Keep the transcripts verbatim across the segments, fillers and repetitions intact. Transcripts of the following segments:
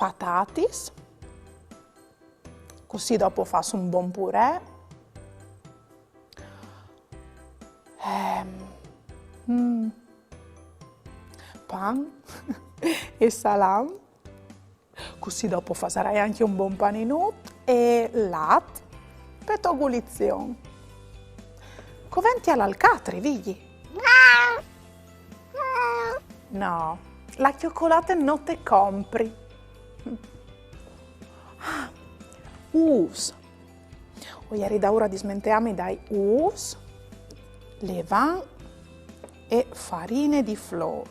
patatis, cussì dopo fâs un bon purè. Ehm, mm, pan e salam. Cussì dopo fasarai ancje un bon paninut e lat pe tô gulizion. Covential alc altri, Vigji? No, la cjocolate no te compri. Ah, ûfs. O jeri daûr a dismenteâmi dai ûfs, levan e farine di flôr.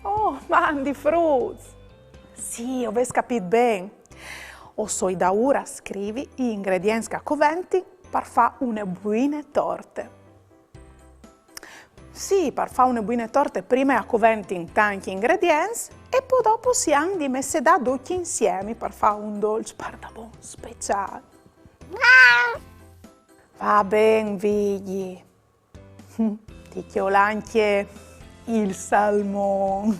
Oh, mandi fruts! Sì, o vês capît ben. O soi daûr a scrivi i ingredients che a coventin par fâ une buine torte. Sì, par fâ une buine torte prime a coventin tancj ingredients e po dopo si àn di messedâ ducj insiemi par fâ un dolç pardabon speciâl. Va ben, Vigji. Ti cjol ancje il salmon.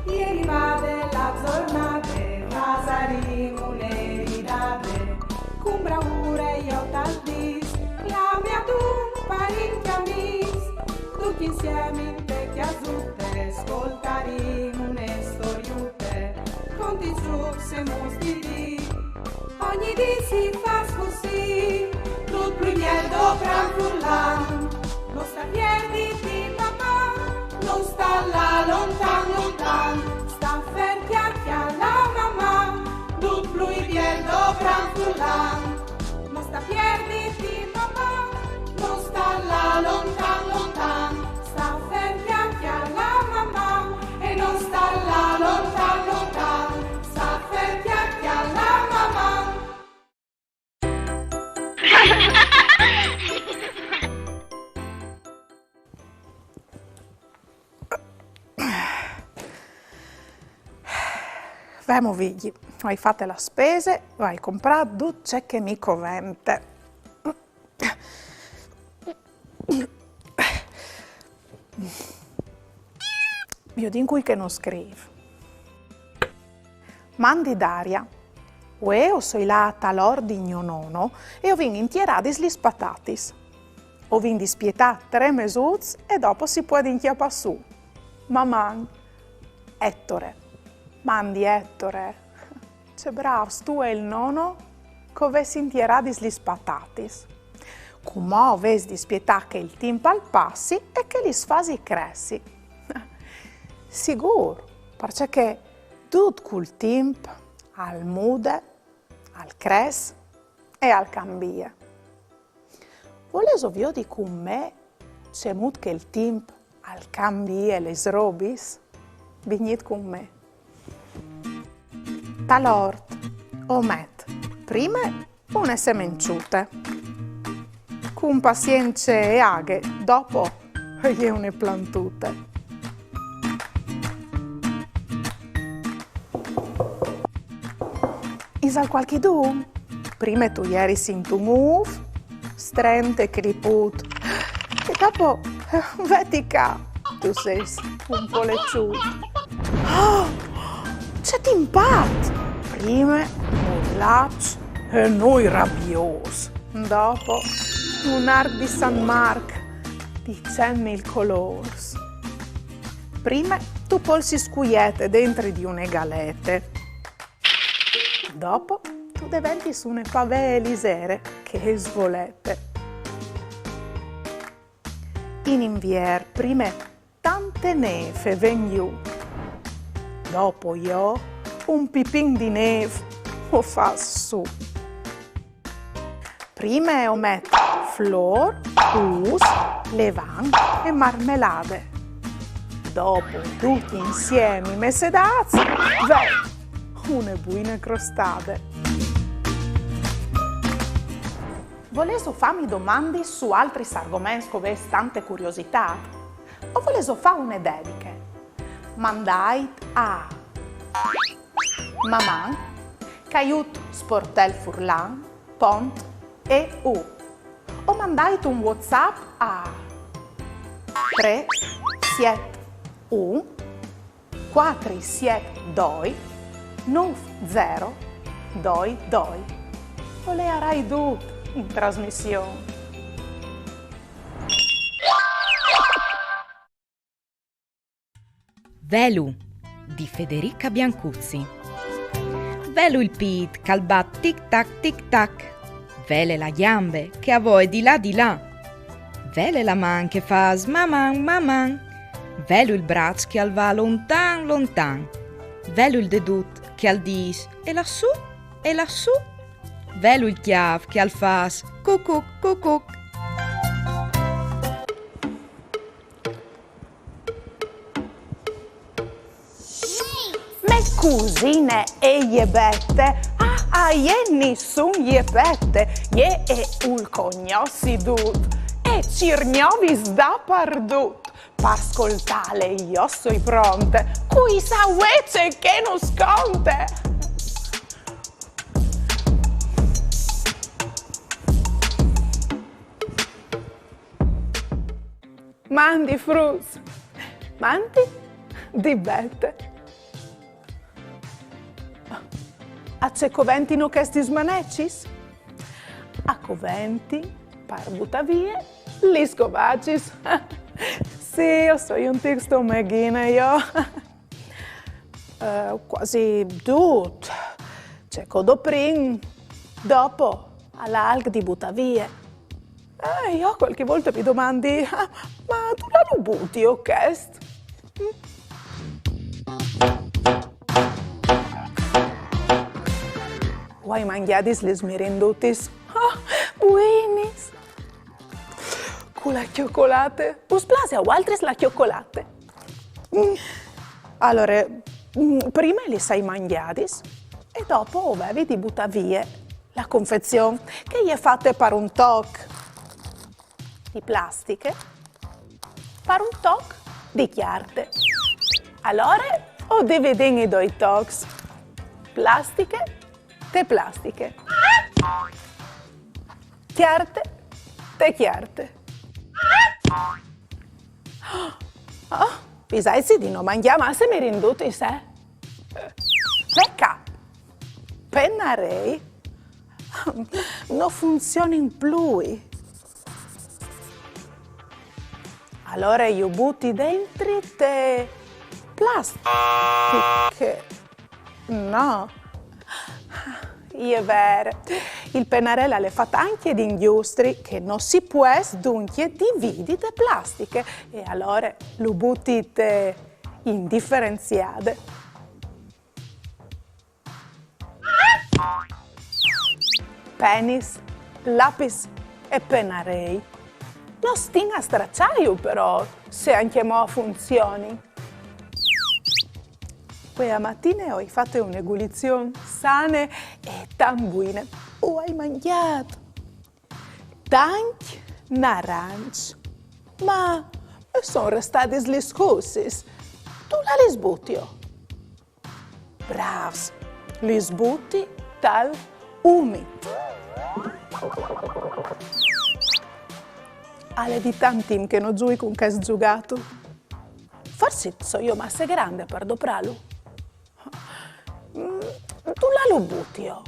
E rivade la zornade, fasarìn une ridade, cun braure jo tal dîs, clamìn un parint amîs, ducj insiemi inte cjasute, scoltarìn une storiute, conti, zûcs e muts di dì. Ogni dì si fâs cussì, dut plui biel dopran furlan. No sta pierditi, Maman, no sta lâ lontan, lontan. Sta fer, cjacjale, Maman, dut plui biel dopran furlan. No sta pierditi, Maman, no sta lâ lontan, lontan. Sta fer, cjacjale, Maman, e no sta lâ lontan, lontan. Sta fer, cjacjale, Maman. Vemo, Vigji, o ai fate la spese, o ai comprât dut ce che mi covente. Viodìn cui che nus scrîf. Mandi Daria. Vuê o soi lât tal ort di gno nono e o vin intieradis lis patatis. O vin di spietâ trê mesuts e dopo si puedin cjapâ sù. Maman. Ettore. Mandi Ettore. Ce brâfs tu e il nono che o vês intieradis lis patatis. Cumò o vês di spietâ che il timp al passi e che lis fasi cressi. Sigûr, parcè che dut cul timp al mude, al cres e al cambie. Volêso viodi cun me cemût che il timp al cambie lis robis? Vignît cun me. Tal ort o met prime une semençute. Cun pazience e aghe, dopo e je une plantute. Isal cualchidun? Prime tu jeris intun ûf, strent e cripût. E dopo, eh, veti ca, tu sês un poleçut. Oh, ce timpat! Prime burlaç e nûi rabiôs. Dopo, un arc di San Marc di cent mil colôrs. Prime tu polsis cuiete dentri di une galete. Dopo tu deventis une pavee lizere che e svolete. In invier, prime tante nêf e ven jù. Dopo jo un pipin di nêf o fâs sù. Prime o met flôr, ûfs, levan e marmelade. Dopo ducj insiemi messedâts, ve, une buine crostade. Volêso fâmi domandis su altris argoments che o vês tante curiositât? O volêso fâ une dediche? Mandait a maman caiut sportelfurlan pont eu. O mandait un WhatsApp a trê Siet un, cuatri siet doi, nûf zero doi doi. O leiarai dut in trasmission. Velu, di Federica Biancuzzi. Velu il pît che al bat tic tac tic tac. Vele la gjambe che e voe di là di là. Vele la man che e fâs maman maman. Velu il braç che al va lontan lontan. Velu il dedut che al dîs e lassù e lassù. Velu il cjâf che al fâs cucuc cucuc. Mê cusine e je Bete, a, a jê nissun je pete, jê e vûl cognossi dut, e e cîr gnovis dapardut. Par scoltâle jo o soi pronte, cui sa vuê ce che nus conte. Mandi fruts! Mandi di Bete! A ce coventino chestis manecis? A coventin par butâ vie lis scovacis. Sì, o soi un tic stomeghine jo. Eh, cuasi dut ce che o doprin, dopo al è alc di butâ vie. Eh, jo cualchi volte mi domandi, "Ah, ma dulà lu butio chest?" Mm? O ai mangjadis lis mirindutis. Ah, buinis! Cu la cjocolate. Us plâs a vualtris la cjocolate? Mm. Alore, mm, prime lis ai mangjadis e dopo o vevi di butâ vie la confezion, che e je fate par un toc di plastiche, par un toc di cjarte. Alore o dividìn i doi tocs. Plastiche te plastiche. Cjarte te cjarte. Oh, visaitsi di no mangjâ masse mirindutis, eh? Pecà. Penarei no funzionin plui. Alore ju buti dentri te plastiche. No. E je vere. Il penarel al è fat ancje di ingjustri, che no si pues duncje dividi te plastiche. E alore lu buti te indiferenziade. Penis, lapis e penarei. No stin a straçâju però, se ancjemò a funzionin. Cuê matine o ai fate une gulizion sane e tant buine. O ai mangjât tancj narançs. Ma a son restadis lis scussis. Dulà lis butio? Brâfs, lis buti tal umit. Al è di tant timp che no zui cun chest zugatul. Forsit o soi jo masse grande par doprâlu. Mm, dulà lu butio?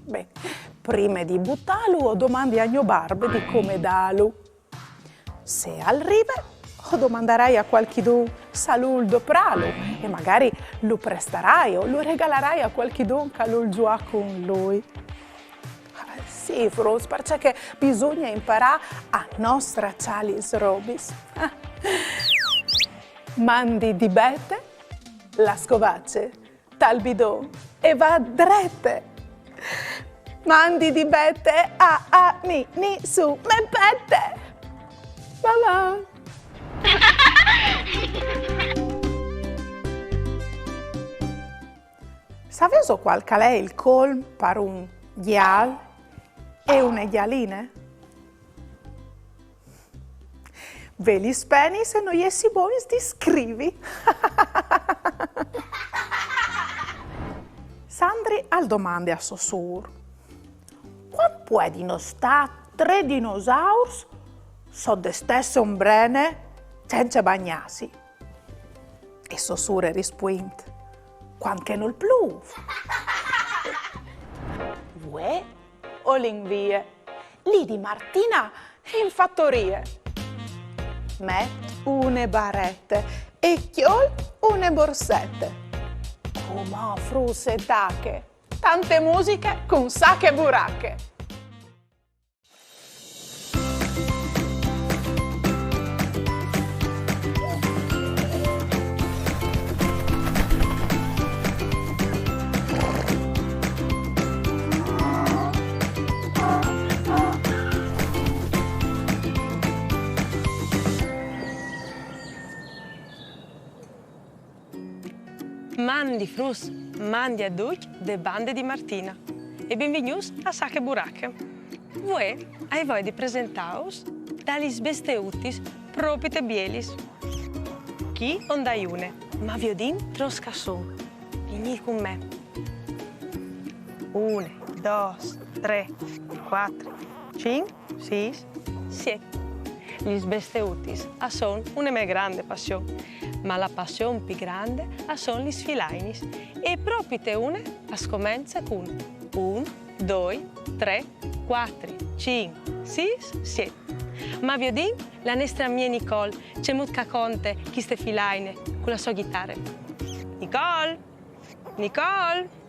Ben, prime di butâlu o domandi a gno barbe di come dâlu. Se al rive, o domandarai a cualchidun se al vûl doprâlu e magari lu prestarai o lu regalarai a cualchidun che al vûl zuiâ cun lui. Sì, fruts, parcè che bisugne imparâ a no straçâ lis robis. Mandi di Bete, la scovace tal bidon e va drete. Mandi di Bete, a, a, ni, ni, su, me pete. Maman! Savêso cuâl che al è il colm par un gjal e une gjaline? Vê lis penis e no jessi bogns di scrivi. Sandri al domande a sô sûr: cuant puedino stâ trê dinosaurs sot de stesse ombrene cence bagnâsi. E sô sure rispuint: «Cuant che nol plûf.» Vuê o lin vie, li di Martina in fatorie. Met une barete e cjol une borsete. Cumò fruts e tache tante musiche cun Sache Burache. Mandi fruts, mandi a ducj de bande di Martina e benvignûts a Sache Burache. Vuê ai voie di presentâus da lis besteutis propite bielis. Chi o 'nd ai une, ma viodìn trops che a son. Vignît cun me. Une, dôs, trê, cuatri, cinc, sîs, siet. Lis besteutis a son une mê grande passion, ma la passion plui grande a son lis filainis. E propite une a scomence cun un, doi, trê, cuatri, cinc, sîs, siet. Ma viodìn la nestre amie Nicole cemût che a conte cheste filaine cu la sô ghitare. Nicole! Nicole!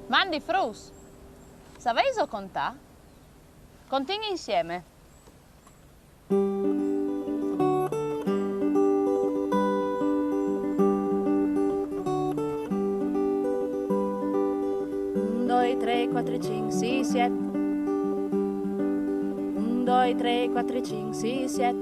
Mandi fruts! Saveiso contâ? Contìn insiemi. Un, doi, trê, cuatri, cinc, sîs, siet. Un, doi, trê, cuatri, cinc, sîs, siet.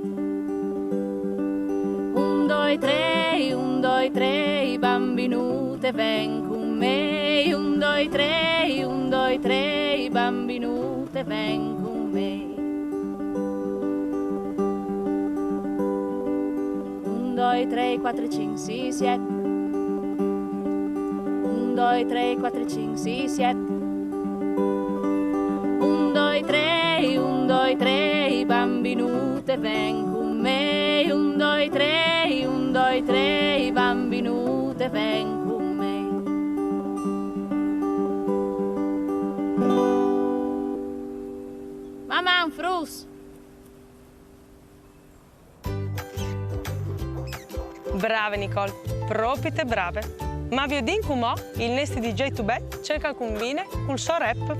Un, doi, trê, un, doi, trê, bambinute, ven cun me. Un, doi, trê, un, doi, trê, bambinute, ven cun me. Un, doi, trê, cuatri, cinc, sîs, siet. Un, doi, trê, cuatri, cinc, sîs, siet. Un, doi, trê, un, doi, trê, bambinute, ven cun me. Un, doi, trê, un, doi, trê, bambinute, ven cun me. Maman, fruts! Brave Nicole, propite brave. Ma viodìn cumò il nestri di J due Bad ce che al cumbine cul so rap.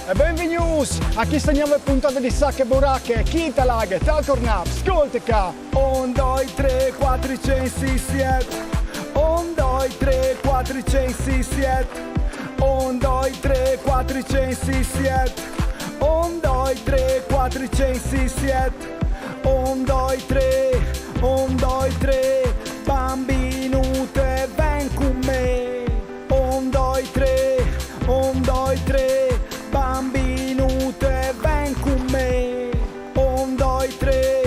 E benvignûts a cheste gnove pontade di Sache Burache, chi te laghe, tal cornap, scolte ca. Un, doi, trê, cuatri, cinc, sîs, siet. Un, doi, trê, cuatri, cinc, sîs, siet. Un, doi, trê, cuatri, cinc, sîs, siet. Un, doi, trê, cuatri, cinc, sîs, siet. Un, doi, trê, un, doi, trê, bambinute, ven cun me. Un, doi, trê, un, doi, trê, bambinute, ven cun me. Un, doi, trê,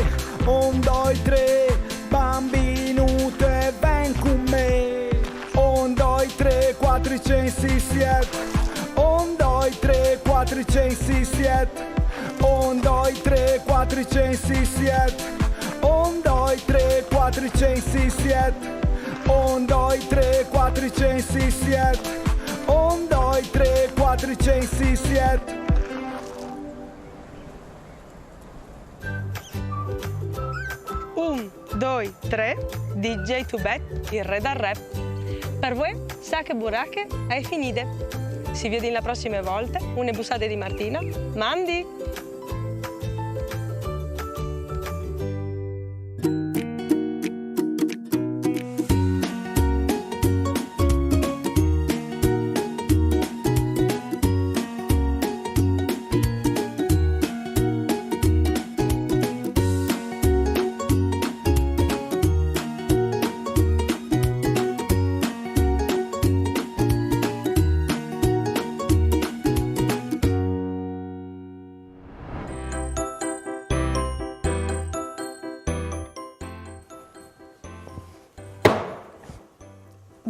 un, doi, trê, bambinute, ven cun me. Un, doi, trê, cuatri, cinc, sîs, siet. Un, doi, trê, cuatri, cinc, sîs, siet. Un, doi, trê, cuatri, cinc, sîs, siet. Un, doi, trê, cuatri, cinc, sîs, siet. Un, doi, trê, cuatri, cinc, sîs, siet. Un, doi, trê, cuatri, cinc, sîs, siet. Un, doi, trê, di J due Bad, il re dal rap. Par vuê, Sache Burache e je finide. Si viodìn la prossime volte, une bussade di Martina. Mandi!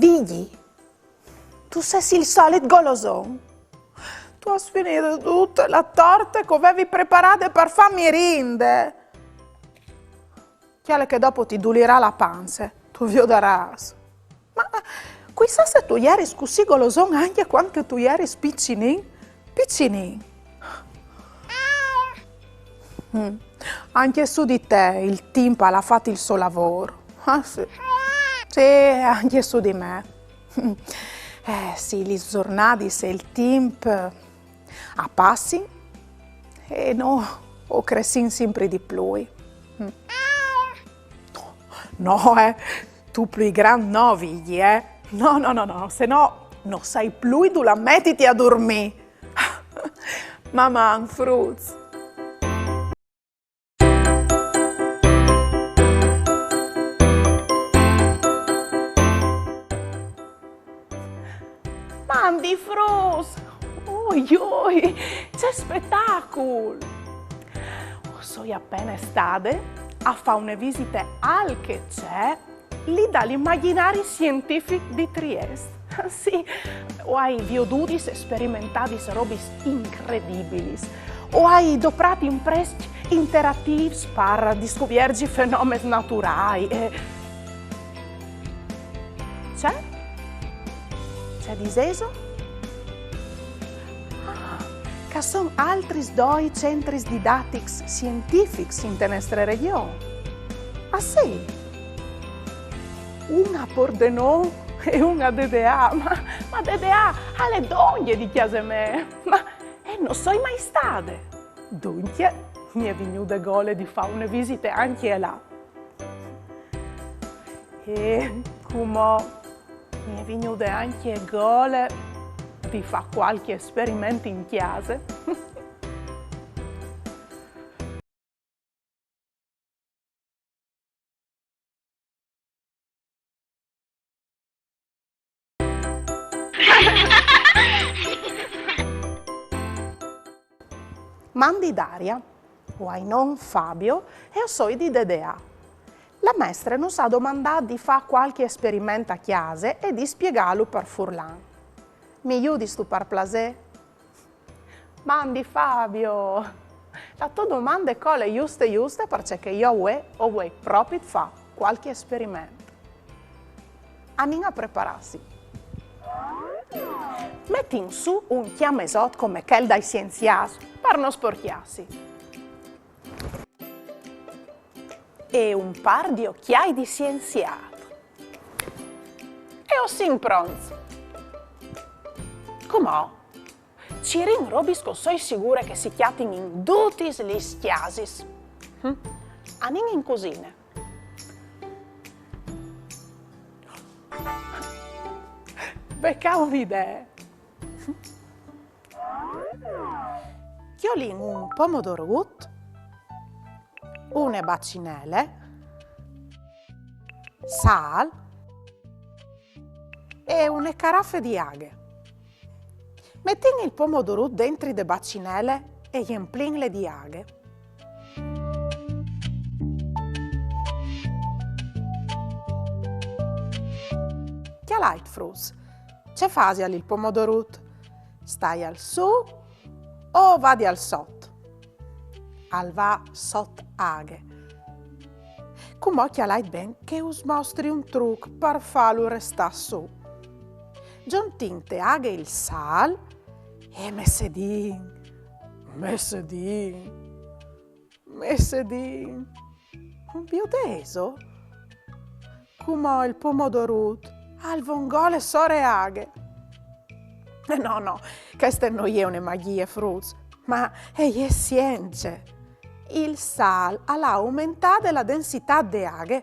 Dighi, tu sês il solit goloson. Tu âs finide dute la torte che o vevi preparade par fâmi rinde. Cjale che dopo ti dulirà la panze, tu viodarâs. Ma, eh, cui sa se tu jeris cussì goloson ancje cuant che tu jeris piçulin, piçulin. Mm. Ancje su di te il timp al à fat il so lavôr. Ah, sì. Sì, ancje su di me. Eh, sì, lis zornadis e il timp a passin e nô o cressìn simpri di plui. Mm. No, eh, tu plui grant no, Vigji, eh. No, no, no, no, se no no sai plui dulà metiti a durmî. Maman, fruts. Mandi fruts! Ui, ui, ce spetacul! O soi apene stade a fâ une visite al Che C'è, li dal imagjinari sientific di Triest. Sì, o ai viodudis e sperimentadis robis incredibilis. O ai doprât imprescj interatîfs par discuvierzi fenomens naturâi e... Ce? Ce disêso? Ah, che a son altris doi centris didatics sientifics inte nestre regjon. Ah sì? Un a Pordenon e un a Dedea. Ma, ma Dedea al è dongje di cjase mê. Ma, eh, no soi mai stade. Duncje, mi è vignude gole di fâ une visite ancje là. E cumò mi è vignude ancje gole di fâ cualchi esperiment in cjase. Mandi Daria, o ai non Fabio e o soi di Dedea. La mestre nus à domandât di fâ cualchi esperiment a cjase e di spiegâlu par furlan. Mi judistu par plasê? Mandi Fabio! La tô domande e cole juste juste parcè che jo vuê o vuei propit fâ cualchi esperiment. Anìn a preparâsi. Metìn sù un cjamesot come chel dai sienziâts, par no sporcjâsi. E un pâr di ocjâi di sienziât. E o sin pronts. Cumò cirìn robis che o soi sigure che si cjatin in dutis lis cjasis. Hm? Anìn in cusine. Ve ca une idee. Cjolìn un pomodorut, une bacinele, sâl e une carafe di aghe. Metìn il pomodorut dentri de bacinele e jemplìnle di aghe. Cjalait fruts, ce fasial il pomodorut? Staial sù o vadial sot? Al va sot aghe. Cumò cjalait ben che us mostri un truc par fâlu restâ sù. Zontìn te aghe il sâl e messedìn, messedìn, messedìn. Viodêso? Cumò il pomodorut al vongole sore aghe. Eh, no, no, cheste no je une magjie, fruts, ma e je sience. Il sâl al à aumentade la densitât de aghe,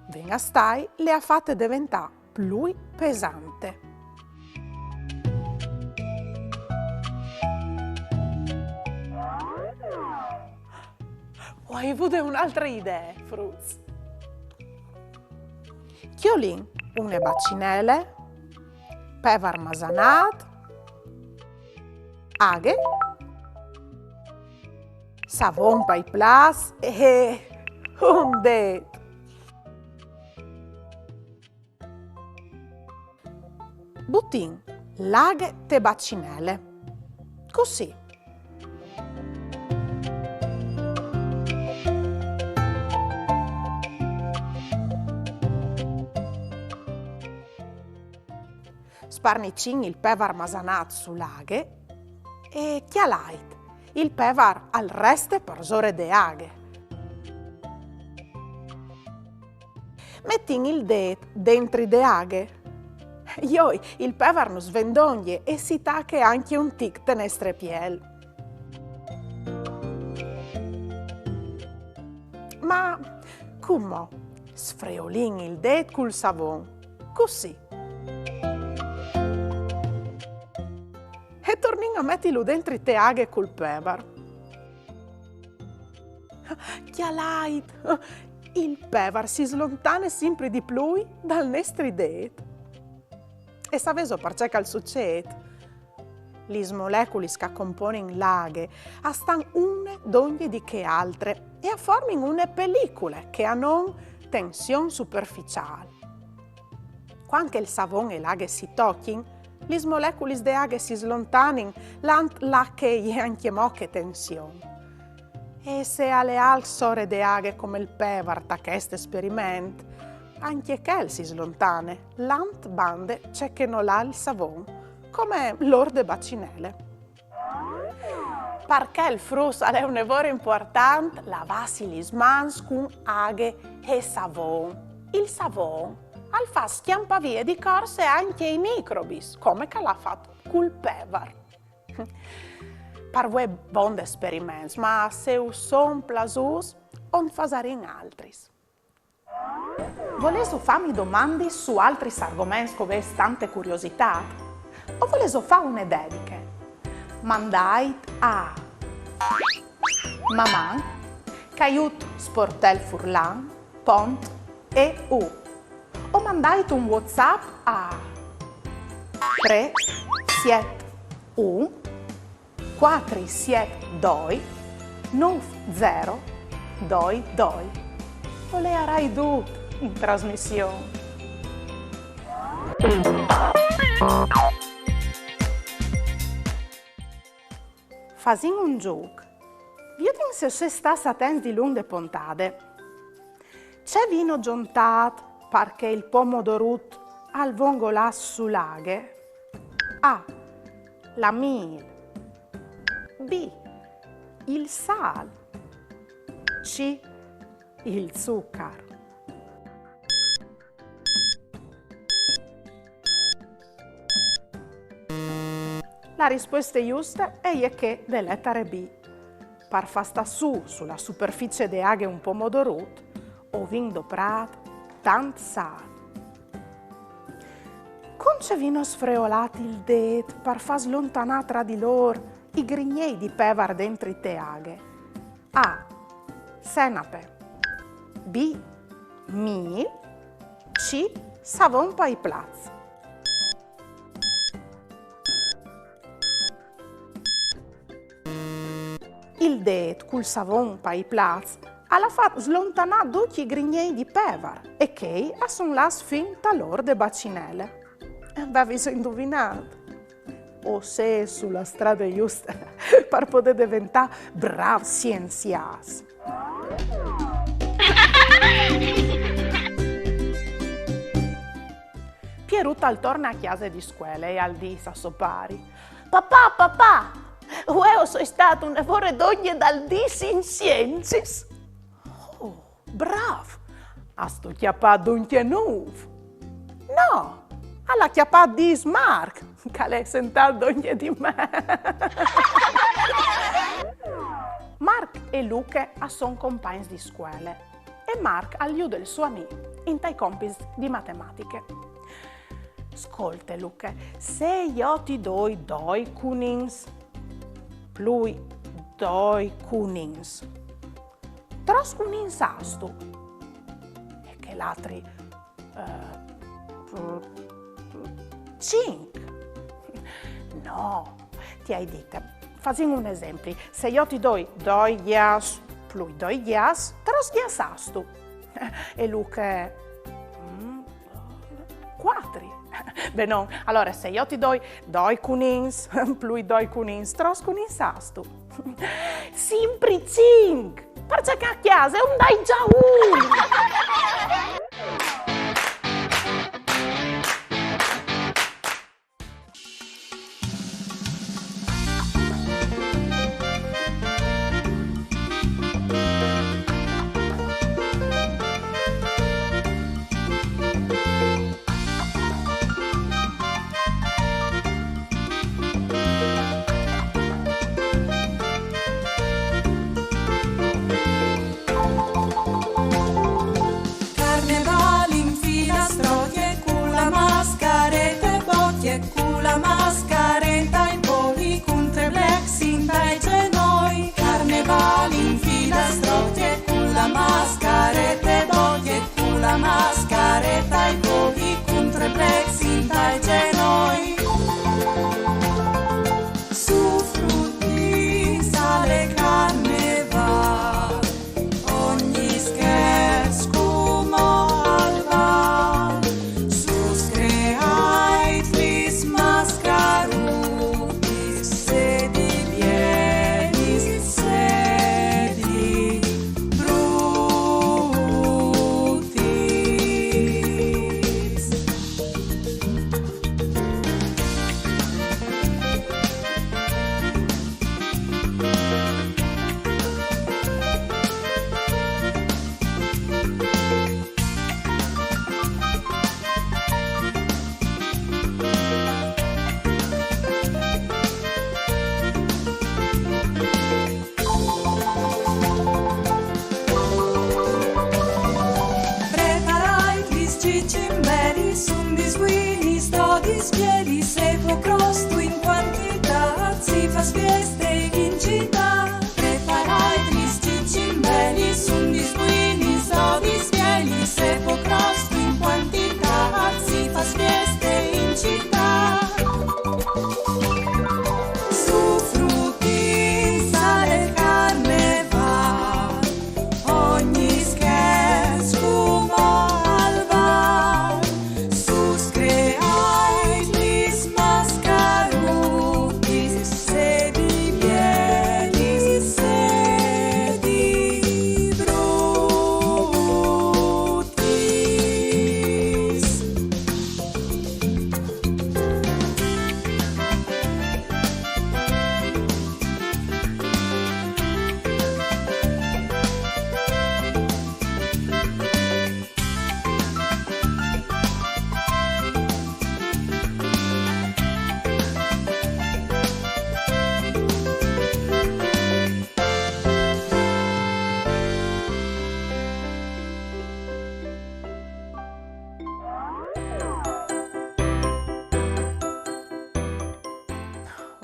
ven a stâi, le à fate deventâ plui pesante. O ai vude une altre idee, fruts. Cjolìn une bacinele, pevar masanât, aghe, savon pai plats e un dêt. Butìn la aghe te bacinele. Cussì. Sparnicìn il pevar masanât su la aghe e cjalait. Il pevar al reste parsore de aghe. Metìn il dêt dentri de aghe. Joi, il pevar nus ven dongje e si tache ancje un tic te nestre piel. Ma cumò sfreolìn il dêt cul savon, cussì. E tornìn a metilu dentri te aghe cul pevar. Cjalait! Il pevar si slontane simpri di plui dal nestri dêt. E savêso parcè che al sucêt? Lis moleculis che a componin la aghe a stan une dongje di chê altre e a formin une pelicule che a àn tension superficiâl. Cuant che il savon e la aghe si tocjin, lis moleculis de aghe si slontanin, lant là che e je ancje mo chê tension. E se al è alc sore de aghe come il pevar ta chest esperiment, ancje chel si slontane, lant bande ce che nol à il savon, come l'ôr de bacinele. Par chel, fruts, al è une vore impuartant lavâsi lis mans cun aghe e savon. Il savon al fâs scjampâ vie di corse ancje i microbis, come che al à fat cul pevar. Par vuê bon di esperiments, ma se us son plasûts, o 'nt fasarìn altris. Volêso fâmi domandis su altris argoments che o vês tante curiositât? O volêso fâ une dediche? Mandait a maman caiut sportel furlan pont eu o mandait un WhatsApp a trê siet un cuatri siet doi nûf zero doi doi. O leiarai dut in trasmission. Fasìn un zûc. Viodìn se o sês stâts atents dilunc de pontade. Ce vino zontât par che il pomodorut al vongo là su la aghe? A. La mîl. B. Il sâl. C. Il zucar. La rispueste juste e je chê de letare B. Par fâ stâ sù su la superficie de aghe un pomodorut, o vin doprât tant sâl. Cun ce vino sfreolât il dêt par fâ slontanâ tra di lôr i grignei di pevar dentri te aghe? A. Senape. B. Mîl. C. Savon pai plats. Il dêt cul savon pai plats al à fat slontanâ ducj i grignei di pevar e chei a son lâts fin tal ôr de bacinele. Vêso induvinât? O sês su la strade juste par podê deventâ brâfs sienziâts. Pierut al torne a cjase di scuele e al dîs a so pari: Papà, papà, vuê o soi stât une vore dongje dal dî sin siencis. Oh, brâf! Âstu cjapât duncje nûf? No, al à cjapât dîs Marc, che al è sentât dongje di me. Marc e Luche a son compagns di scuele e Marc al jude il so amì intai compits di matematiche. Scolte, Luche, se jo ti doi doi cunins, plui doi cunins, trôs cunins âstu? E chel altri: eh, cinc. No, ti ai dit, fasìn un esempli. Se jo ti doi doi jas plui doi jas, trôs jas âstu? E Luche: mm, cuatri. Benon, alore se jo ti doi doi cunins, plui doi cunins, tros cunins âstu? Simpri cinc! Parcè che a cjase un dai za un! Carnevâl in filastrocje, cu la mascarete bocje, cu la mascareta ai boli, cun trê blecs intai zenoi. Carnevâl in filastrocje, cu la mascarete bocje, cu la mascareta ai boli, cun trê blecs intai zenoi. Su frutis al è carnevâl, ogni scherç cumò al vâl, sus creait lis mascarutis, sedi bielis, sedi brutis. Preparait lis cicimbelis, undis buinis, dodis bielis, e po crostu in cuantitât, si fâs fieste in citât. Preparait lis cicimbelis, undis buinis, dodis bielis, e po crostu in cuantitât, si fâs fieste in citât. Su frutis al è carnevâl, ogni scherç cumò al vâl, sus creait lis mascarutis, sedi bielis, sedi brutis.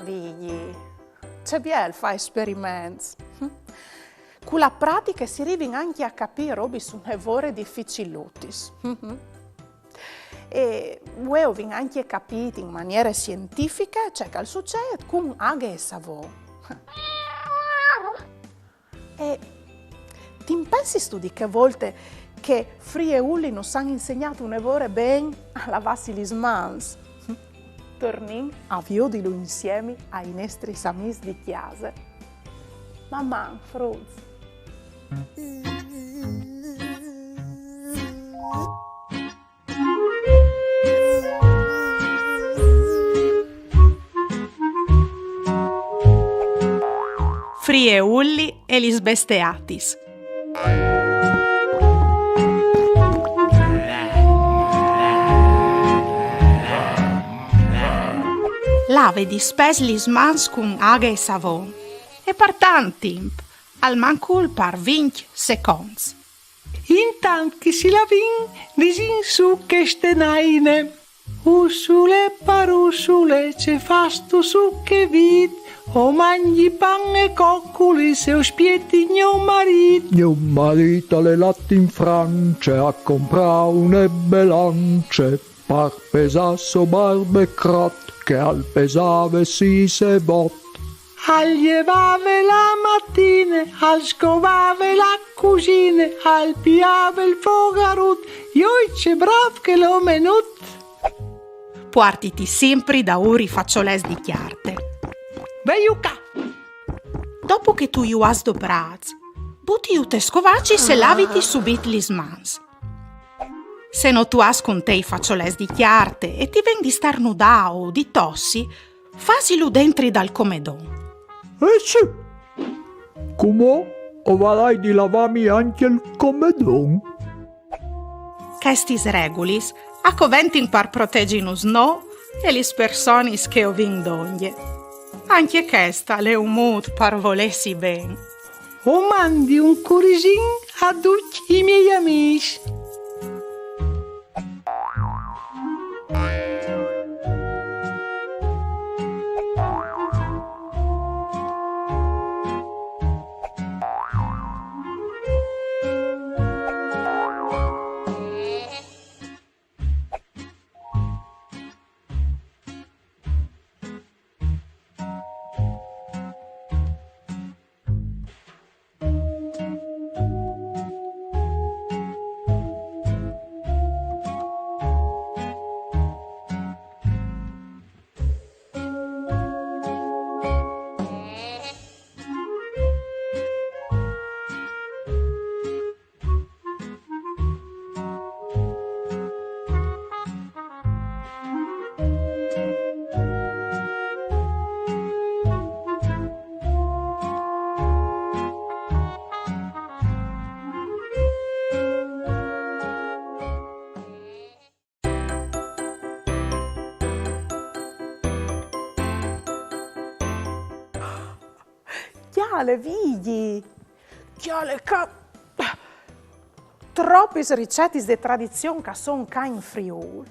Vigji, ce biel fâ esperiments. Cu la pratiche si rivin ancje a capî robis une vore dificilutis. E vuê o vin ancje capît in maniere sientifiche ce che al sucêt cun aghe e savon. E ti impensistu di chê volte che Fri e Uli nus àn insegnât une vore ben a lavâsi lis mans? Tornìn a viodilu insiemi ai nestris amîs di cjase. Maman, fruts! Fri e Uli e lis besteatis. Lave dispès lis mans cun aghe e savon e par tant timp, almancul par vincj seconts. Intant che si lavìn, disìn sù cheste naine. Ursule parursule, ce fâstu su chê vît? O mangji pan e coculis e o spieti gno marît. Gno marît al è lât in France a comprâ une belance par pesâ so barbe crot, che al pesave sîs e vot. Al jevave la matine, al scovave la cusine, al piave il fogarut, joi ce brâf chel omenut! Puartiti simpri daûr i façolets di cjarte. Vei ca! Dopo che tu ju âs doprâts, butiju tes scovacis e laviti subit lis mans. Se no tu âs cun te i façolets di cjarte e ti ven di starnudâ o di tossi, fasilu dentri dal comedon. Eh sì! Cumò o varai di lavâmi ancje il comedon. Chestis regulis a coventin par protezinus nô e lis personis che o vin dongje. Ancje chest al è un mût par volêsi ben. O mandi un curisin a ducj i miei amîs. Cjale, Vigji! Cjale ca tropis ricetis de tradizion che a son ca in Friûl.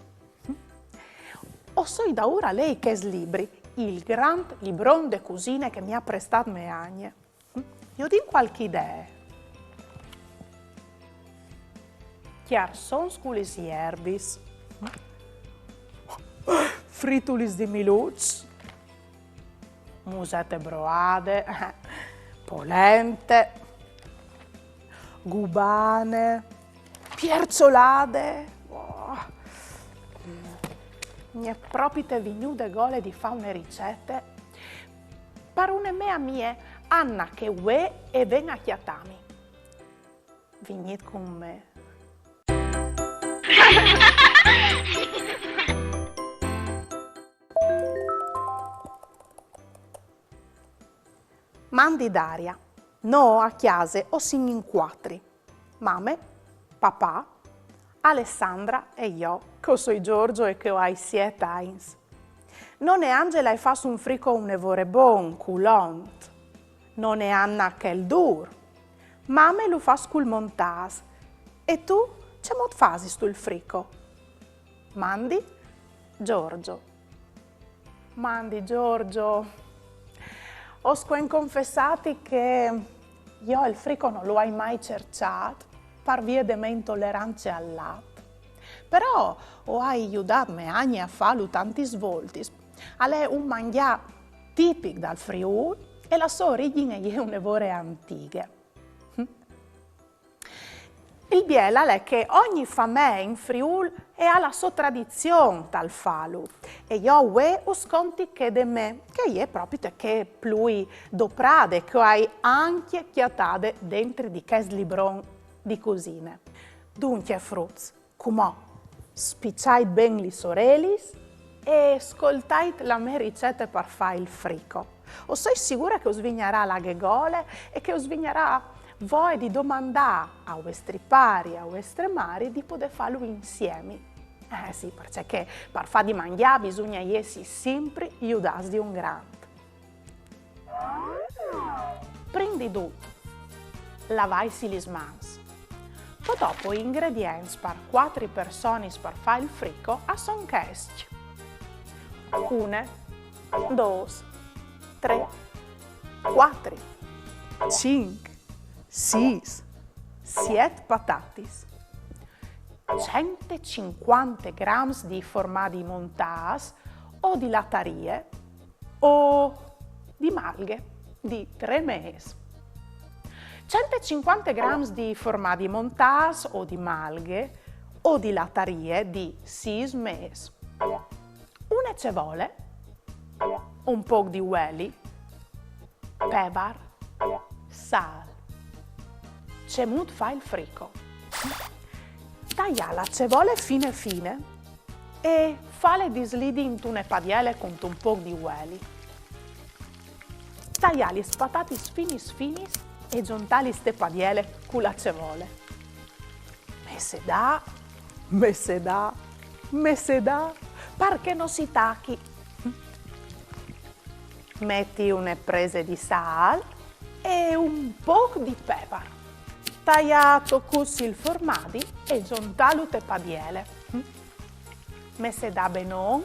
O soi daûr a lei chest libri, il grant libron de cusine che mi à prestât mê agne. Jo o tin cualchi idee. Cjarsons cu lis jerbis. Fritulis di miluç. Musete broade. Polente. Gubane. Pierçolade. Oh. Mi è propite vignude gole di fâ une ricete par une mê amie, Anna, che vuê e ven a cjatâmi. Vignît cun me. Mandi Daria. Nô a cjase o sin in cuatri. Mame, papà, Alessandra e jo, che o soi Giorgio e che o ai siet agns. None Angela e fâs un frico une vore bon, culont. None Anna chel dûr. Mame lu fâs cul montâs. E tu, cemût fasistu il frico? Mandi, Giorgio. Mandi, Giorgio. O scuen confessâti che jo il frico no lu ai mai cerçât, par vie de mê intolerance al lat. Però o ai judât mê agne a fâlu tantis voltis. Al è un mangjâ tipic dal Friûl e la sô origjin e je une vore antighe. Il biel al è che ogni famee in Friûl e à la sô tradizion tal fâlu. E jo vuê us conti chê de me, che e je propite chê plui doprade, che o ai ancje cjatade dentri di chest libron di cusine. Duncje, fruts, cumò spiçait ben lis orelis e scoltait la mê ricete par fâ il frico. O soi sigure che us vignarà la ghe gole e che us vignarà voie di domandâ a vuestri pari, a vuestre mari, di podê fâlu insiemi. Eh sì, parcè che par fâ di mangjâ bisugne jessi simpri judâts di un grant. Prin di dut, lavaitsi lis mans. Po dopo i ingredients par cuatri personis par fâ il frico a son chescj. Une, dôs, trê, cuatri, cinc, sîs, siet patatis, cent e cincuante grams di formadi montâts o di latarie o di malghe di trê mês. Cent e cincuante grams di formadi montâts o di malghe o di latarie di sîs mês. Cevole, un poc di ueli, pevar, sâl. Cemût fâ il frico? Taiâ la cevole fine fine e fâle dislidi intune padiele cuntun pôc di ueli. Taiâ lis patatis finis finis e zontâlis te padiele cu la cevole. Messedâ, messedâ, messedâ, par che no si tachi. Meti une prese di sâl e un pôc di pevar. Taiâ a tocuts il formadi e zontâlu te padiele. Messedâ benon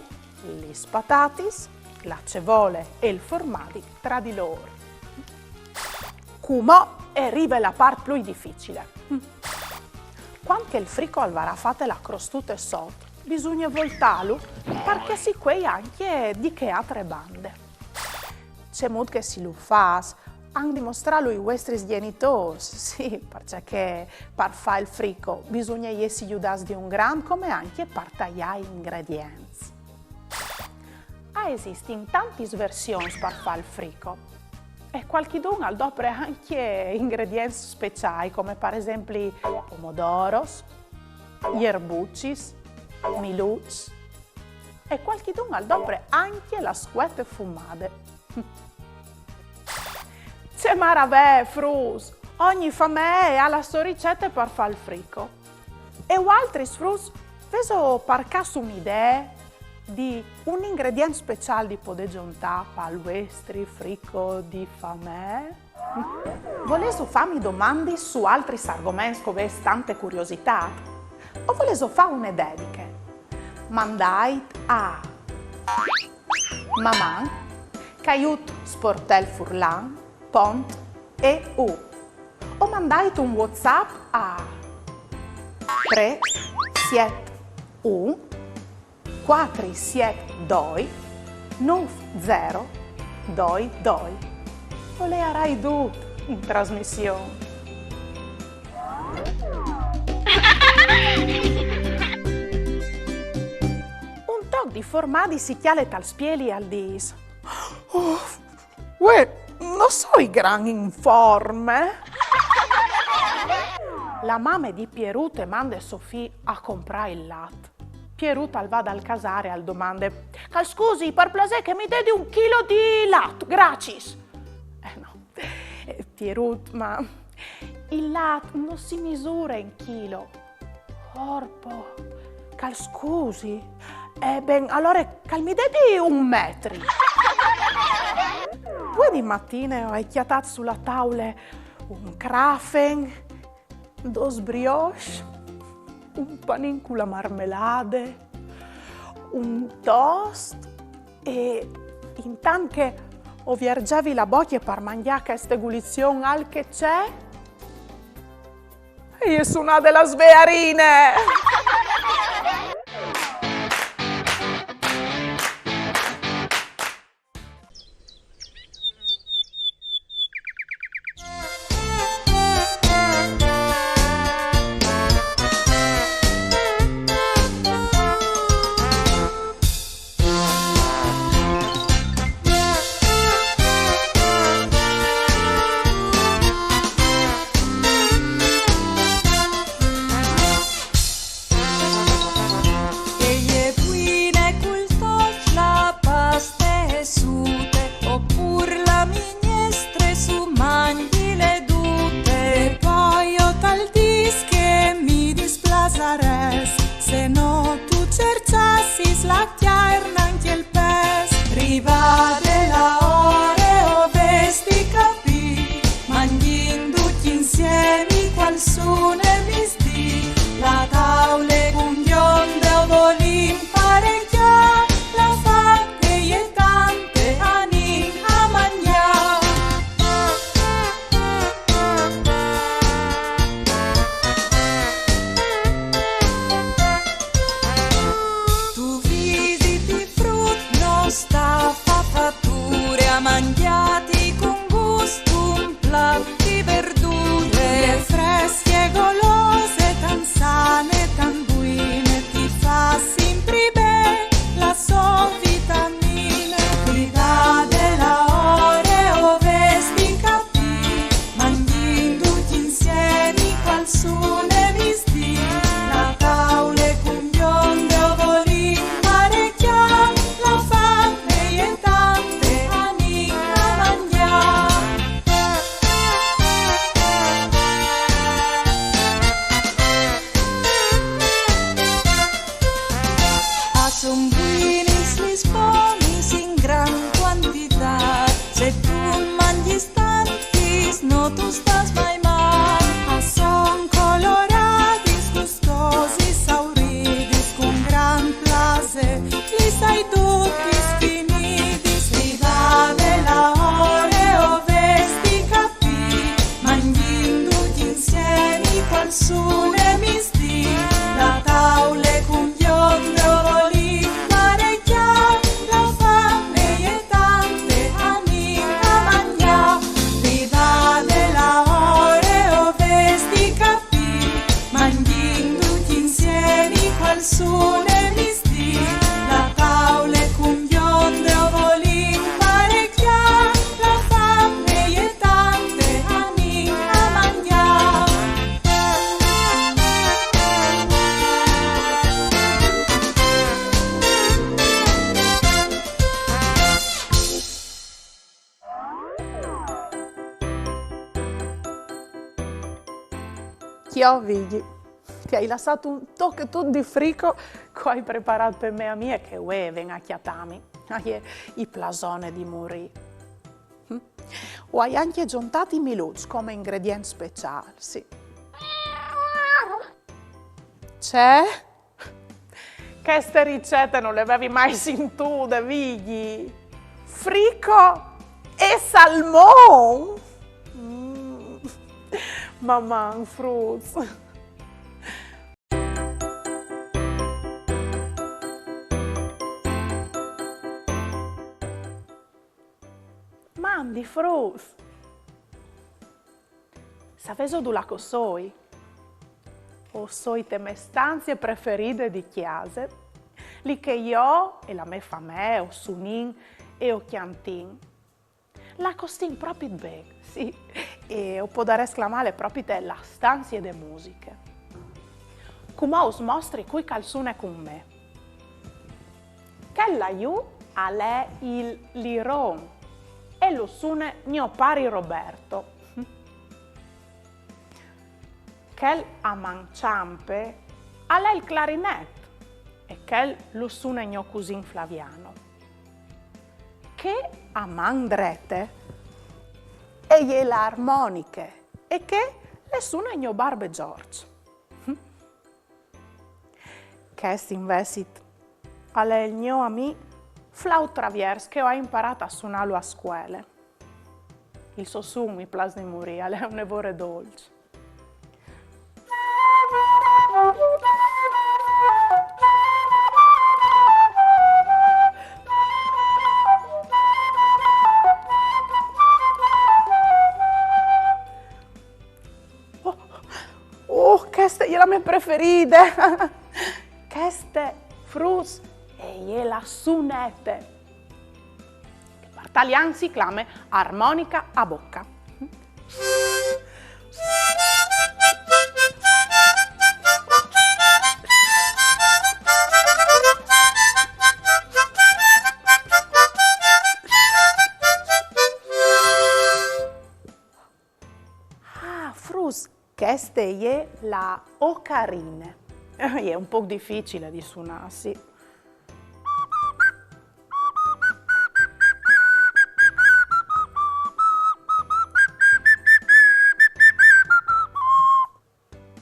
lis patatis, la cevole e il formadi tra di lôr. Cumò e rive la part plui dificile. Cuant che il frico al varà fate la crostute sot, bisugne voltâlu par che si cuei ancje di chê altre bande. Cemût che si lu fâs? Àn di mostrâlu i vuestris gjenitôrs, sì, parcè che par fâ il frico bisugne jessi judâts di un grant, come ancje par taiâ i ingredients. A esistin tantis versions par fâ il frico. E cualchidun al dopre ancje ingredients speciâi, come par esempli pomodoros, jerbucis, miluçs. E cualchidun al dopre ancje la scuete fumade. Ce maravee, fruts! Ogni famee e à la sô ricete par fâ il frico. E vualtris, fruts, vêso par câs une idee di un ingredient speciâl di podê zontâ pal vuestri frico di famee? Volêso fâmi domandis su altris argoments che o vês tante curiositât? O volêso fâ une dediche? Mandait a maman caiut sportelfurlan pont eu o mandait un WhatsApp a trê siet un cuatri siet doi nûf zero doi doi. O leiarai dut in trasmission. Un toc di formadi si cjale tal spieli e al dîs: "Oh, uè, no soi gran in forme." La mame di Pierut e mande so fi a comprâ il lat. Pierut al va dal casâr e al domande: "Che al scusi, par plasê, che mi dedi un chilo di lat, graciis." Eh no. Eh, Pierut, ma il lat no si misure in chilo. Orpo, che al scusi. Eh ben, alore che al mi dedi un metri. Vuê di matine o ai cjatât su la taule un crafen, dôs brioches, un panin cu la marmelade, un toast e intant che o viergevi la bocje par mangjâ cheste gulizion alc e ce, e je sunade la svearine! Son buinis lis pomis in gran quantitât, se tu 'nt mangjis tantis no tu stâs mai mâl. A son coloradis, gustosis, sauridis, cun gran plasê, lis ai dutis finidis. Vivade la ore, o vês di capî, mangjìn ducj insiemi, cualsune misdì, la taule cun biondre o volìn parecjâ, la fame e je tante, anìn a mangjâ. Vivade la ore, o vês di capî, mangjìn ducj insiemi, cualsune misdì, la taule cun biondre o volìn parecjâ, la fame e je tante, anìn a mangjâ. Cjo, Vigji, ti ai lassât un tochetut di frico che o ai preparât pe mê amie che vuê e ven a cjatâmi. Ah, e je plasone di murî. Hm? O ai ancje zontât i miluçs come ingredient speciâl, sì. Ce? Cheste ricete no le vevi mai sintude, Vigji. Frico e salmon? Mm. Maman, fruts. Mandi, fruts. Savêso dulà che o soi? O soi te mê stanzie preferide di cjase, li che jo e la mê famee o sunìn e o cjantìn. Là o stìn propit ben, sì. E o podarès clamâle propit la stanzie de musiche. Cumò us mostri cui che al sune cun me. Chel là jù al è il liron e lu sune gno pari Roberto. Chel a man çampe al è il clarinet e chel lu sune gno cusin Flaviano. Chê a man drete e je la armoniche e chê le sune gno barbe Zorç. Chest invezit al è il gno amì Flaut Traviers che o ai imparât a sunâlu a scuele. Il so sun mi plâs di murî, al è une vore dolç. Oh, oh, cheste e je la mê preferide. Cheste, fruts, e je la sunete, che par talian si clame armonica a bocca. Ah, fruts, cheste e je la ocarine. E je un pôc dificile di sunâ, sì.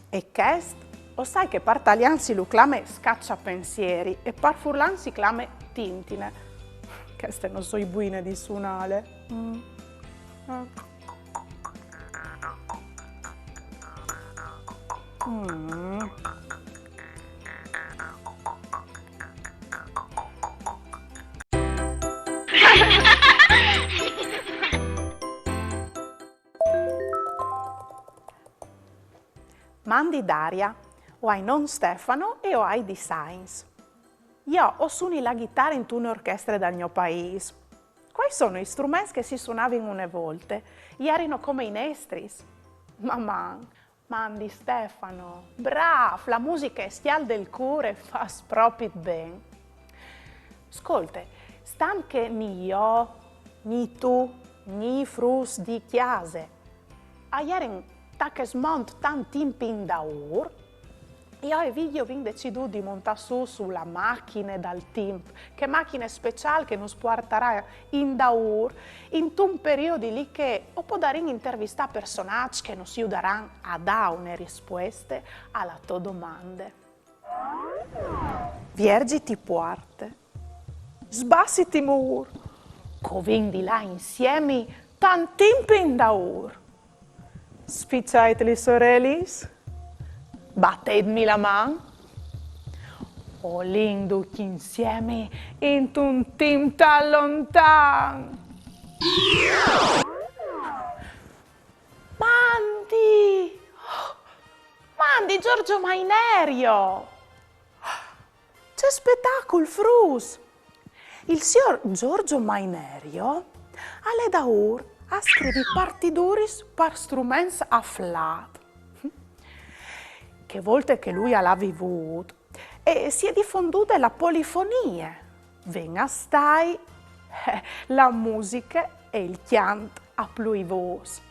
E chest? O sai che par talian si lu clame scacciapensieri e par furlan si clame tintine. Cheste no soi buine di sunâle. Mm. Eh. Mm. Mandi Daria, o ai non Stefano e o ai dîs agns. Jo o suni la ghitare intune orchestre dal gno paîs. Cuâi sono i struments che si sunavin une volte? I jerino come i nestris? Maman! Mandi Stefano, brâf, la musiche e scjalde il cûr e e fâs propit ben. Scolte, stant che ni jo, ni tu, ni fruts di cjase a jerin ta chest mont tant timp indaûr, Jo e Vigjo o vin decidût di montâ sù su la machine dal timp, chê machine speciâl che nus puartarà indaûr, intun periodi li che o podarìn intervistâ personaçs che nus judaran a dâ une rispueste a la tô domande. Vierziti puarte. Sbassiti mûr. Che o vin di lâ insiemi tant timp indaûr. Spiçait lis orelis. Bateitmi la man. O lin ducj insiemi intun timp tant lontan. Mandi! Mandi, Giorgio Mainerio! Ce spetacul, fruts! Il siôr Giorgio Mainerio al è daûr a scrivi partiduris par struments a flât. Chê volte che lui al à vivût, e si è difondude la polifonie, ven a stâi, eh, la musiche e il cjant a plui vôs.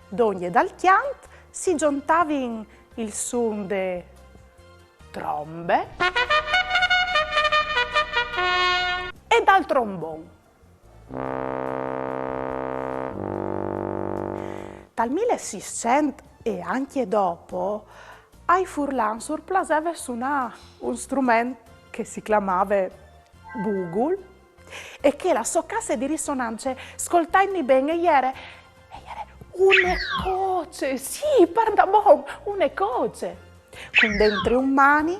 Dongje dal cjant si zontavin il sun de trombe e dal trombon. Dal mil e sîscent e ancje dopo, ai furlans ur plaseve sunâ un strument che si clamave bugul e che la sô casse di risonance, scoltaitmi ben, e jere, e jere une coce, sì, pardabon, une coce, cun dentri un mani,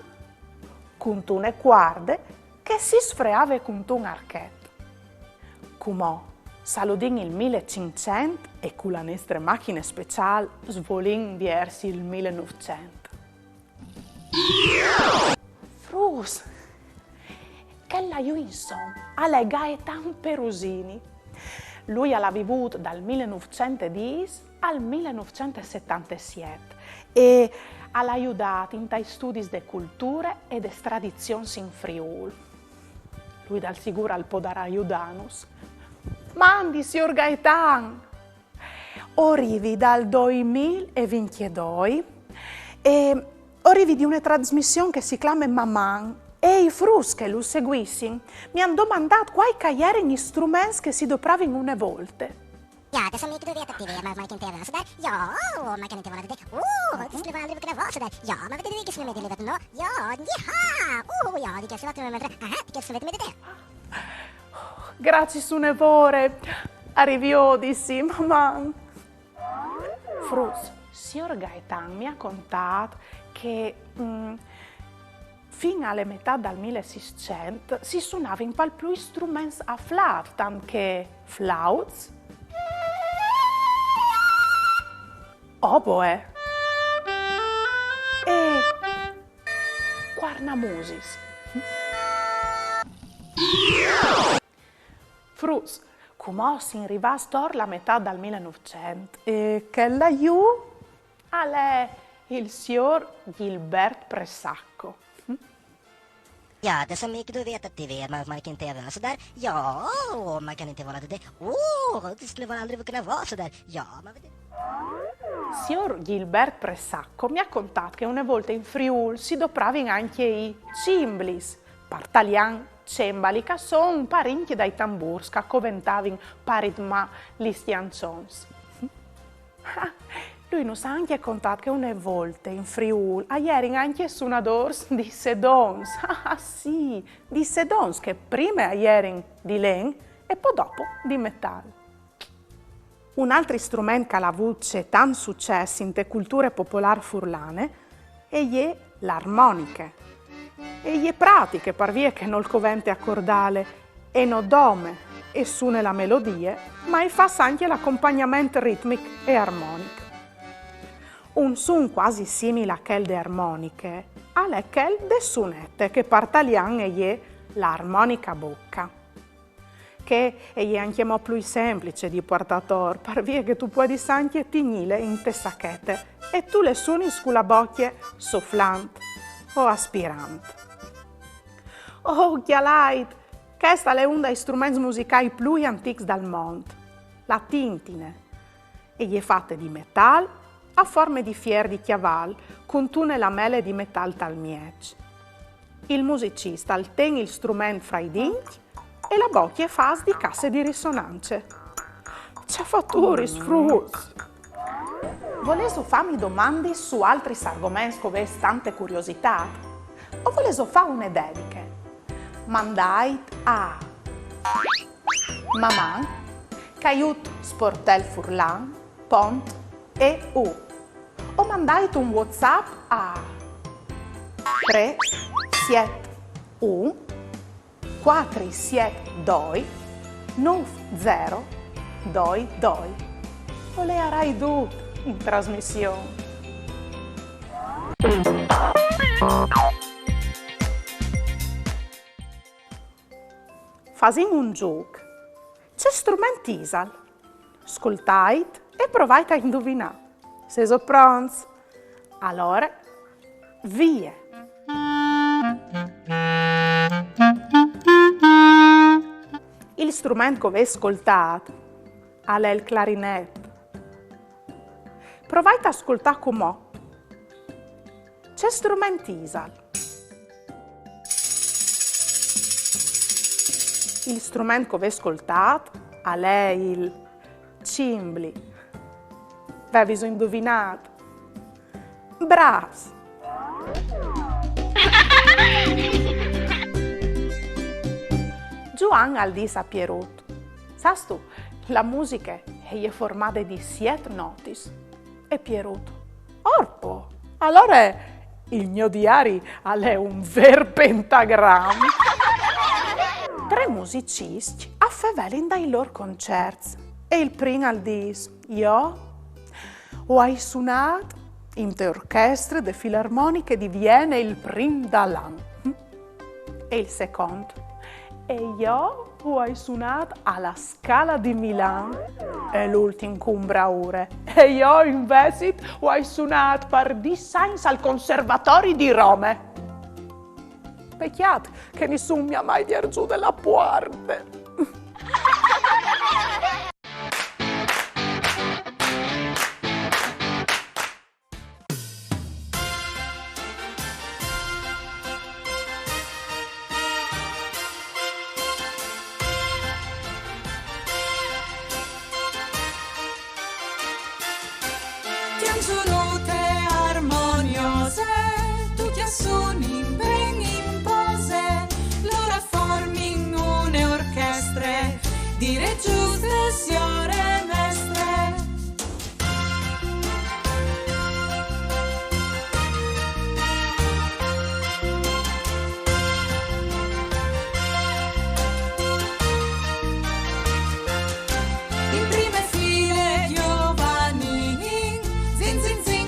cuntune cuarde, che si sfreave cuntun archet. Cumò, saludìn il mil e cinccent e cu la nestre machine speciâl svolìn viers il mil e nûfcent. Fruts, chel là jù insom al è Gaetan Perusini. Lui al à vivût dal mil nûfcent e dîs al mil nûfcent e setantesiet e al à judât intai studis de culture e des tradizions in Friûl. Lui dal sigûr al podarà judânus. Mandi, siôr Gaetan! O rivi dal doi mil e vincjedoi e o rivi di une trasmission che si clame Maman e i fruts che lu seguissin mi àn domandât cuâi che a jerin i struments che si dopravin une volte. Jo, adès mi chei di attivi, ma, ma che te vâs a dâ? Jo, oh, ma che te vâs a dâ? Uh, ti splevâ al rivo che ne vâs a dâ? Jo, ma vedi che si me vedi, no? Jo, di ha! Uh, jo, di che si va tu me mentre? Ah, di che si vedi me dite? Graciis une vore. Arrivederci, Maman. Fruts, siôr Gaetan mi à contât che, mm, fin a la metât dal mil e sîscent si sunavin pal plui struments a flât, tant che flauts, oboe e cuarnamusis. Fruts, cumò o sin rivâts tor la metât dal mil e nûfcent e chel là jù al è il siôr Gilbert Pressacco. Jo, adès mi chei di attivi, ma, ma che te vâs a dâ? Jo, oh, ma che te vâs a dâ? Uh, ti splevâ al rivo che ne vâs a dâ? Jo, ma vedi. Siôr Gilbert Pressacco mi à contât che une volte in Friûl si dopravin ancje i cimblis, par talian cembali, che a son un parincj dai tambûrs che a coventavin par ritmâ lis cjançons. Ah, lui nus à ancje contât che une volte in Friûl a jerin ancje sunadôrs di sedons. Ah, sì, di sedons che prime a jerin di len e po dopo di metâl. Un altri strument che al à vût tant sucès inte culture popolâr furlane e je l'armoniche. E je pratiche, par vie che nol covente acordâle e no dome e sune la melodie, ma e fâs ancje l'acompagnament ritmic e armonic. Un sun cuasi simil a chel de armoniche al è chel de sunete, che par talian e je l'armonica a bocca. Che e je ancjemò plui semplice di puartâ tor, par vie che tu puedis ancje tignîle inte sachete e tu le sunis cu la bocje soflant o aspirant. Oh, cjalait! Chest al è un dai struments musicâi plui antîcs dal mont, la tintine. E je fate di metâl a forme di fier di cjaval, cuntune lamele di metâl tal mieç. Il musicist al ten il strument fra i dincj e la bocje e fâs di casse di risonance. Ce faturis, fruts! Volêso fâmi domandis su altris argoments che o vês tante curiositât? O volêso fâ une dediche? Mandait a maman caiut sportel furlan pont e u o mandait un WhatsApp a trê siet un cuatri siet doi nûf zero doi doi. O leiarai dut in trasmission. Fasìn un zûc. Ce strument isal? Scoltait e provait a induvinâ. Sêso pronts? Alore, vie! Il strument che o vês scoltât al è il clarinet. Provait a scoltâ cumò. Ce strument isal? Il strument che o vês scoltât al è il cimbli. Vêso induvinât? Brâfs! Zuan al dîs a Pierut: Sâstu, la musiche e je formade di siet notis. E Pierut: Orpo! Alore il gno diari al è un vêr pentagram. Trê musiciscj a fevelin dai lôr concerts e il prin al dîs: Jo o ai sunât inte orchestre de filarmoniche di Viene il prin dal an. E il secont: E jo o ai sunât a la Scala di Milan. E l'ultin cun braure: E jo invezit o ai sunât par dîs agns al Conservatori di Rome. Pecjât che nissun mi à mai vierzût de la puarte. Cjançonute armoniose, ducj a sunin ben in pose, lôr a formin une orchestre, dire juste, siore mestre. In prime file Giovannin, zin zin zin.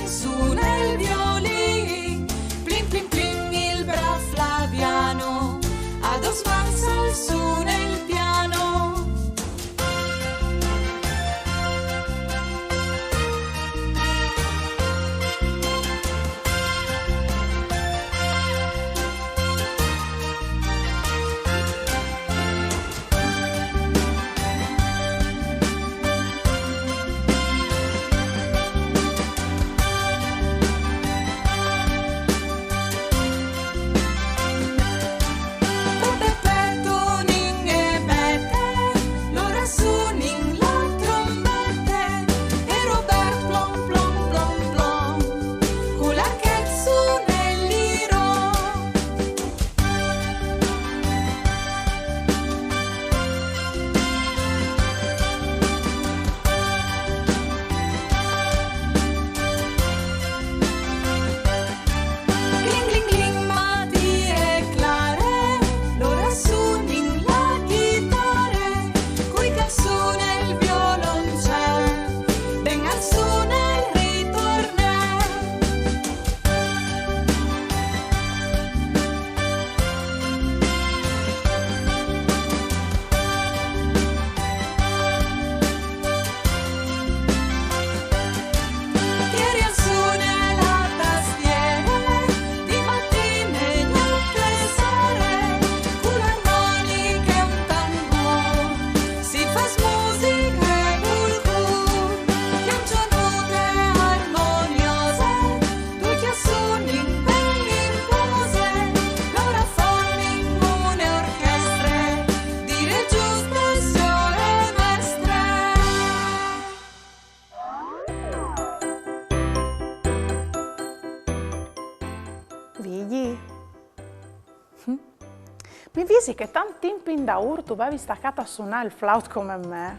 Mi visi che tant timp indaûr tu vevis tacât a sunâ il flaut come me.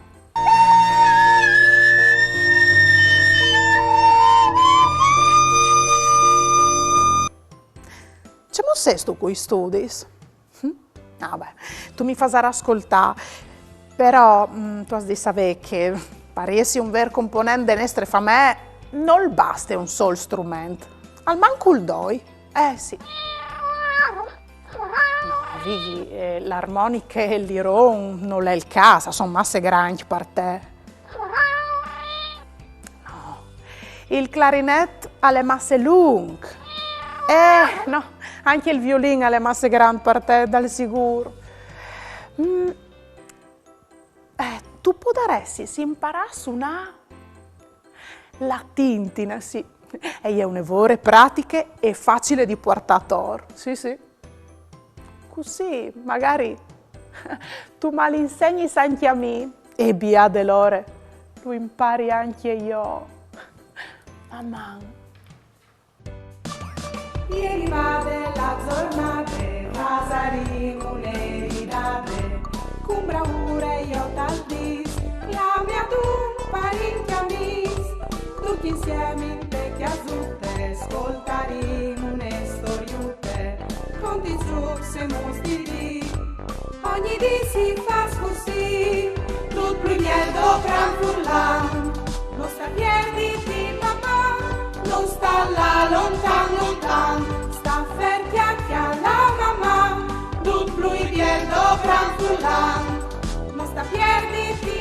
Cemût sêstu cui studis? Hm? Ah, beh, tu mi fasarâs scoltâ, però mm, tu âs di savê che par jessi un vêr component de nestre famee nol baste un sôl strument, almancul doi. Eh sì. No, Vivi, eh, l'armoniche e il liron nol è il câs, a son masse grancj par te. No. Il clarinet al è masse lunc. Eh, no, ancje il violin al è masse grant par te, dal sigûr. Mm. Eh, tu podaressis imparâ a sunâ la tintine, sì. E je une vore pratiche e facile di puartâ ator. Sì, sì. Cussì, magari, tu mal insegnis ancje a mi. E biade l'ore, lu impari ancje jo. Maman! E rivade la zornade, fasarìn une ridade, cun braure jo tal dîs, clamìn adun parint e amîs, ducj insiemi inte cjasute, scoltarìn une storiute, conti, zûcs e mostidis. Ogni dì si fâs cussì, dut plui biel dopran furlan. No sta pierditi, maman, no sta lâ lontan, lontan. Sta fer, cjale, cjale, maman, dut plui biel dopran furlan. No sta pierditi,